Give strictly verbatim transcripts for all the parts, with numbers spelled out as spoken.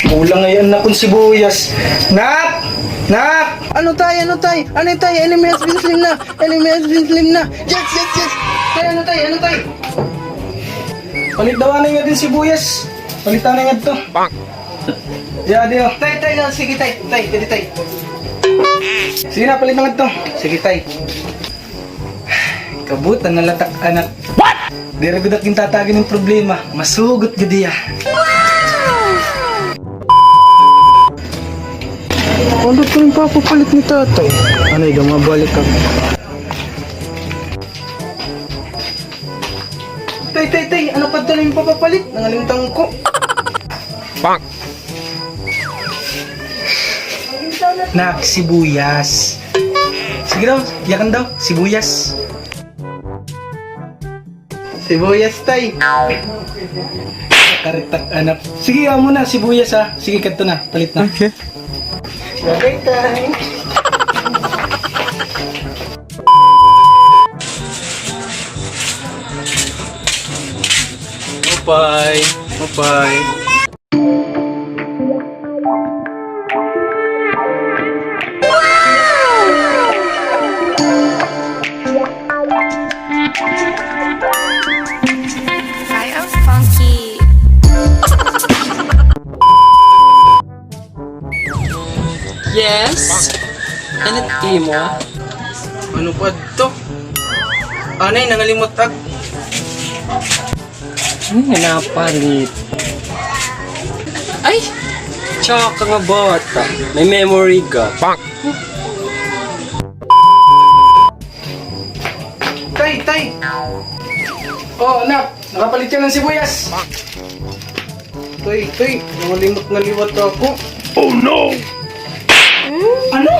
Kulang ngay-an akon sibuyas. Nak! Nak! Ano, tay? Ano, tay? Ano, tay? Enemy has been slain na! Enemy has been slain na! Yes, yes, yes! Tay, ano, tay? Ano, tay? Palit daw anay nga din sibuyas. Palit anay nga to. Ya, di, oh. Tay, tay, no, sige, tay. Tay, dali, tay. Sige na, palit na nga to. Sige, tay. Kabutan na latak, anak. What? Diri gud ak gintatagan nin problema. Masugot gud iya. Ano ito yung papapalit ni tatay? Anay daw, mabalik ako. Tay, tay, tay, ano pa ito na yung papapalit? Nangalimtan ko. Pak! Nak, sibuyas. Sige daw, yakan daw, sibuyas. Sibuyas, tay. Karitak, anak. Sige, amo na, sibuyas, ha. Sige, kadto na, palit na. Okay. Okay, tay. Upay, upay. Ay, ang funky. Yes? Ano it imo? Ano pa adto? Anay, nangalimot ak. Ano nga napalit? Ay! Tsaka nga bata. May memory gap. Tay, tay! Oh, anak, nakapalit ka ng sibuyas. Tay, tay, nangalimot na liwat ako. Oh, no! Ano?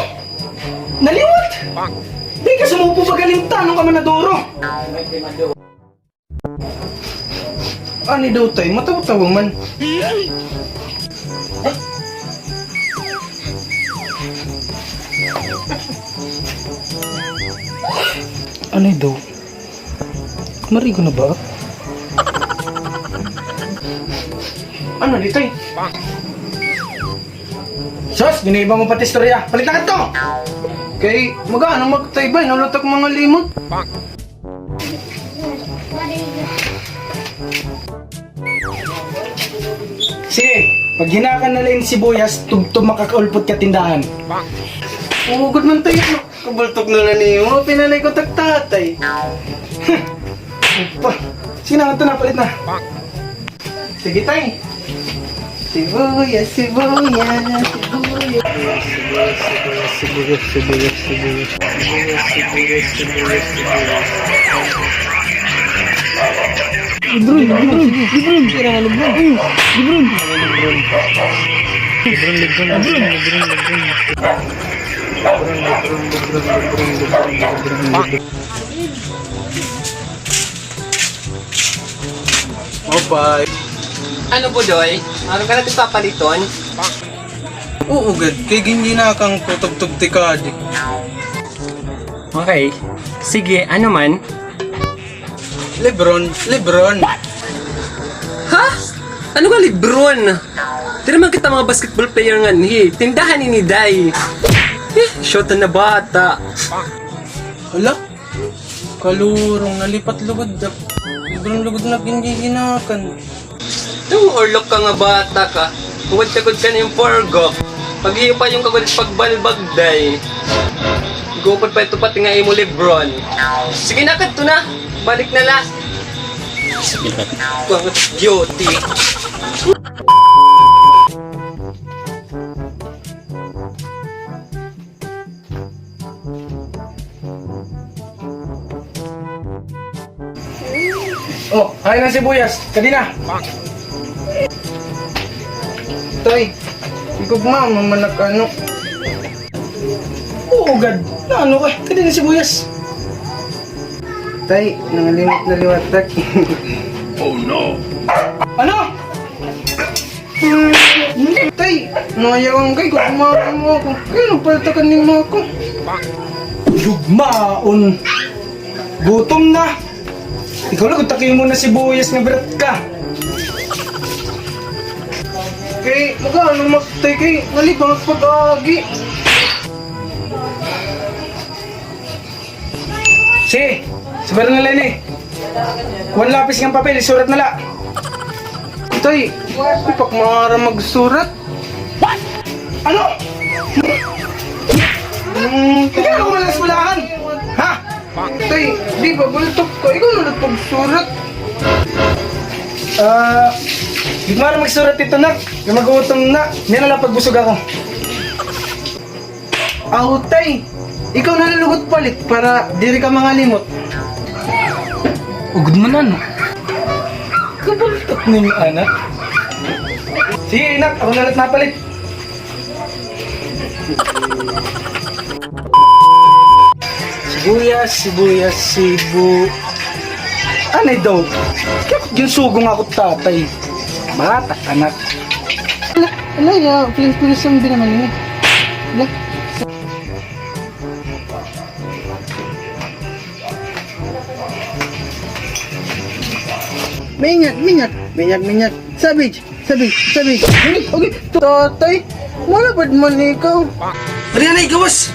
Naliwat? Di ka sumupo ba galing tanong ka man na duro? Ani daw, tay, matawa-tawa man. Ani daw? Marigo na ba? Ano di, tay? Sus, giniba mo pati istorya. Palit na kadto! Kay, mag-ano, magtaybay, nalutak mga limot. Sige, paghinakan na la in sibuyas, tubtob makakaulpot ka tindahan. Oo, gud man, tay, no? Kabultok na la niyo, pinanay ko tagtatay. Upa. Sige na, ito na, palit na. Sige, tay. Sibuyas, sibuyas, sibuyas. Sibuyas, sibuyas, sibuyas, sibuyas. Sibuyas, sibuyas, sibuyas, sibuyas. Lebron, Lebron, Lebron. Kailangan Lebron. Lebron. Lebron, Lebron, Lebron, Lebron, Lebron. Lebron, Lebron, Lebron, Lebron, Lebron, Lebron, Lebron. Mobile. Ano, Budoy? Ano ka na papaliton? Oo, gad. Kay ginginakang ko tubtob tikadi. Okay. Sige, ano man? Lebron, Lebron. Ha? Ano nga Lebron? Diri man kita mga basketball player nganhi. Tindahan ini, day. Eh, shot na bata. Hala? Kalurong, nalipat lugod ak. Sobrang lugod na ginggiginakan. Tungorlok ka nga bata ka. Huwad ka gud kan imporgo. Pag-iyo pa yung kagulit pagbalbag, day. Gupod pa ito pati nga imo Lebron. Sige na, kadto na. Balik na la. Sige na. Kuha nga beauty. Oh, ay na sibuyas. Kadi na. Tay, ikog mama man ak ano. Oo, gad. Na ano ka? Kadi na sibuyas. Tay, nangalimot na liwat ak. Oh, no. Ano? Tay, nayawan kay gugmaon mo ako. Kay nagpaltakan nimo ako. Gugmaon. Gutom na. Ikaw la gud, takimo na sibuyas nga brat ka. Kay, mag-ano man ak, Tay, kay nalibang ak pag-agi. Sige, sugaran na la ini. Kuha lapis ngan papel, isurat na la. Tay, di pa ak maaram magsurat. Ano? Hmm, ikaw na man la eskwelahan. Ha? Tay, di ba, bultok ka. Ikaw na la pagsurat. Ah, di ko maaram magsurat hito, nak. Kay magutom na. Niyan na la pagbusog ako. Aw, Tay, ikaw na la lugod palit para diri ka mangalimot. Ugod man, ano? Kabultok nin anak. Sige, nak, ako na la it mapalit. Sibuyas, sibuyas, sibu-, anay daw. Kay ginsugo nga ako tatay. Bata, anak. Ala, ala, ya, pilis-pilis lang din naman ini. Ala. Minyak, minyak, minyak, minyak. Sabit, sabit, sabit. Ay, okay. Tatay, malabad man ikaw. Ari, anay, gawas.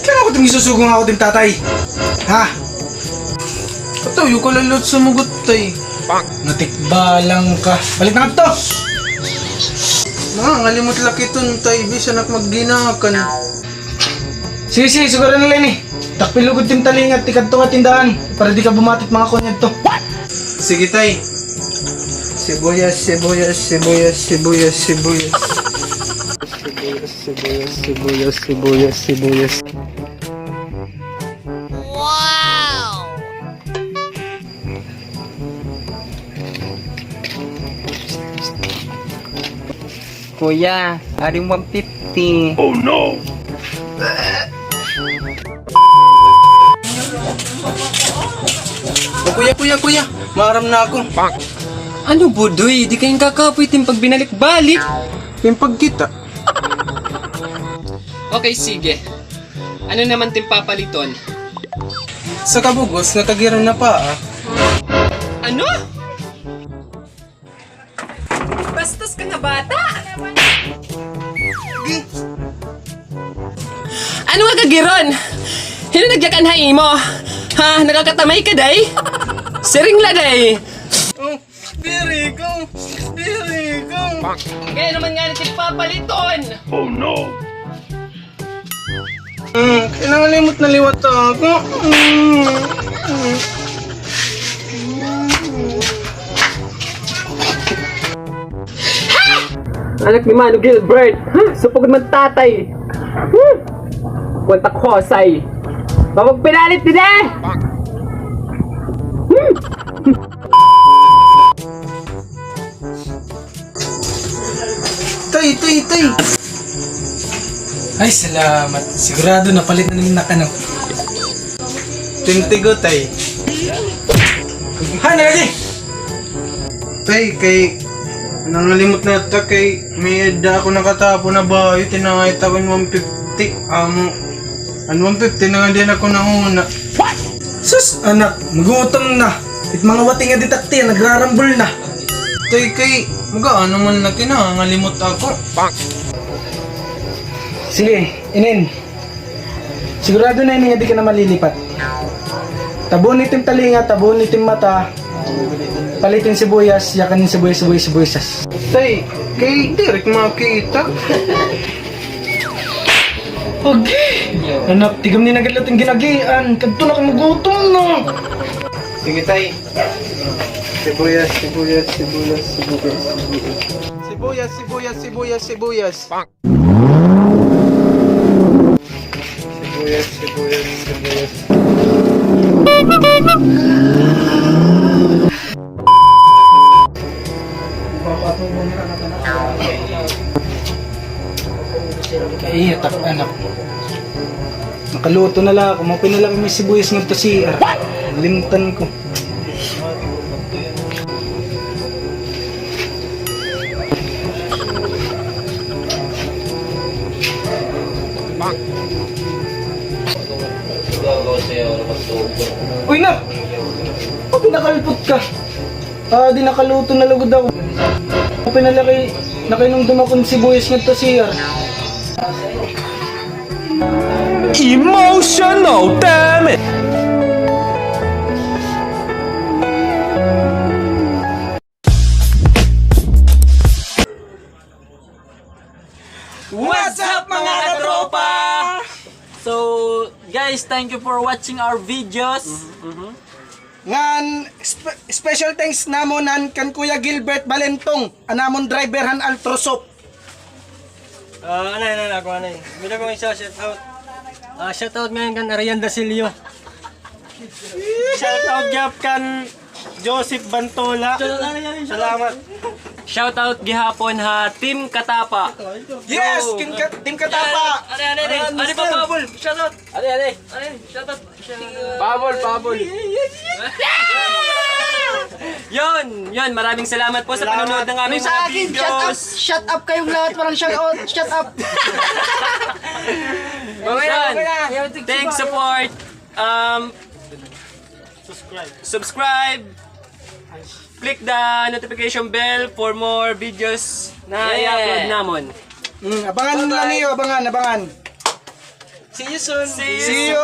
Kay ano ko tim gisusugo nga ako tim tatay? Ha? Katayo ka la liwat sumugot, Tay. Natikbalang ka. Balik na ngadto. Mangangalimot la kiton, Tay. Bisan ak magginakan. Sige, sige, sugaran na la ini. Dakpi lugod tim talinga, tikadto nga tindahan. Para di ka bumati it mga kuan ngadto. Sige, Tay. Sibuyas, sibuyas, sibuyas, sibuyas, sibuyas. Sibuyas, sibuyas, sibuyas, sibuyas, sibuyas. Wow! Kuya, aring one fifty. Oh, no! O, kuya, kuya, kuya, maaram na ako. Ano, Budoy? Di ka hin kakapoy tim pagbinalik-balik. Tim pagkita. Okay, sige. Ano naman tim papaliton? Sa kabug-os nga kagiron na paa. Ano? Bastos ka nga bata! Ano nga kagiron? Hin-o nagyakan ha imo? Ha? Nakakatamay ka, day? Siring la, day! Oh, diri ko! Diri ko! Kay ano man ngani it papaliton? Oh, no! Hmm, kay nangalimot na liwat ako. Hmm. Anak ni Mano Gilbert. Ha? Supog man tatay. Hmm. Kwenta kosay. Bawag pinalit didi. Hmm. Tay, tay, tay! Ay, salamat. Sigurado napalit na naman na kano. Tintigo, tay. Ha, nalagi! Tay, kay nangalimot na ta kay may-ada ako nakatapon na bayo, tinangay ta ko hin one fifty. Amo, an one fifty na nga diyan ako nahuna. Sus, anak, magutom na. It mga wati nga ditakti, nagrarambol na. Tay, kay mag-aano man na, kay nangangalimot ako. Sige, inin. Sigurado na ini nga di ka na malilipat. Tabon itim talinga, tabon itim mata. Palitin sibuyas, yakan sibuyas, sibuyas, sibuyas. Tay, kay diri ko makita. Okay. Anak, tigom ni nagalat an ginagian. Kadto na ka, magutom na. Sige, tay. Sibuyas, sibuyas, sibuyas, sibuyas, sibuyas. Sibuyas, sibuyas, sibuyas, sibuyas. Sibuyas, sibuyas, sibuyas. Kay iya tak anak. Nakaluto na la ako. Maupay na la kami sibuyas ngadto C R. Limtan ko. Uy, Nak! Pati nakalpot ka. Ah, di nakaluto na lugod ako. Pinalaki, nakainom dumakon sibuyas ngadto C R. Emotional damage! What's up, mga katropa? So, guys, thank you for watching our videos. Ngan spe-, special thanks namon han kan Kuya Gilbert Balentong, an amon driver han Altrosop. Ah, anay, anay, ako, anay. Bila ko isa, shout out. Ah, shout out ngayon kan Arian Dasilio. Shout out gihap kan Joseph Bantola. Salamat. Shout out gihapon ha Team Katapa. Yes, Team Ka-, Team Katapa. Ano, ano, ano, ano pa, Pabol? Shout out. Ano, ano? Ano, shout out. Pabol, pabol. Yun, yun. Maraming salamat po sa panonood ng aming mga videos. Shut up, shut up kayong lahat. Walang shout out. Shut up. Yun. Thanks, support. Um, subscribe. Click the notification bell for more videos na i-upload namon. Mm, abangan lang niyo, abangan, abangan. See you soon. See you.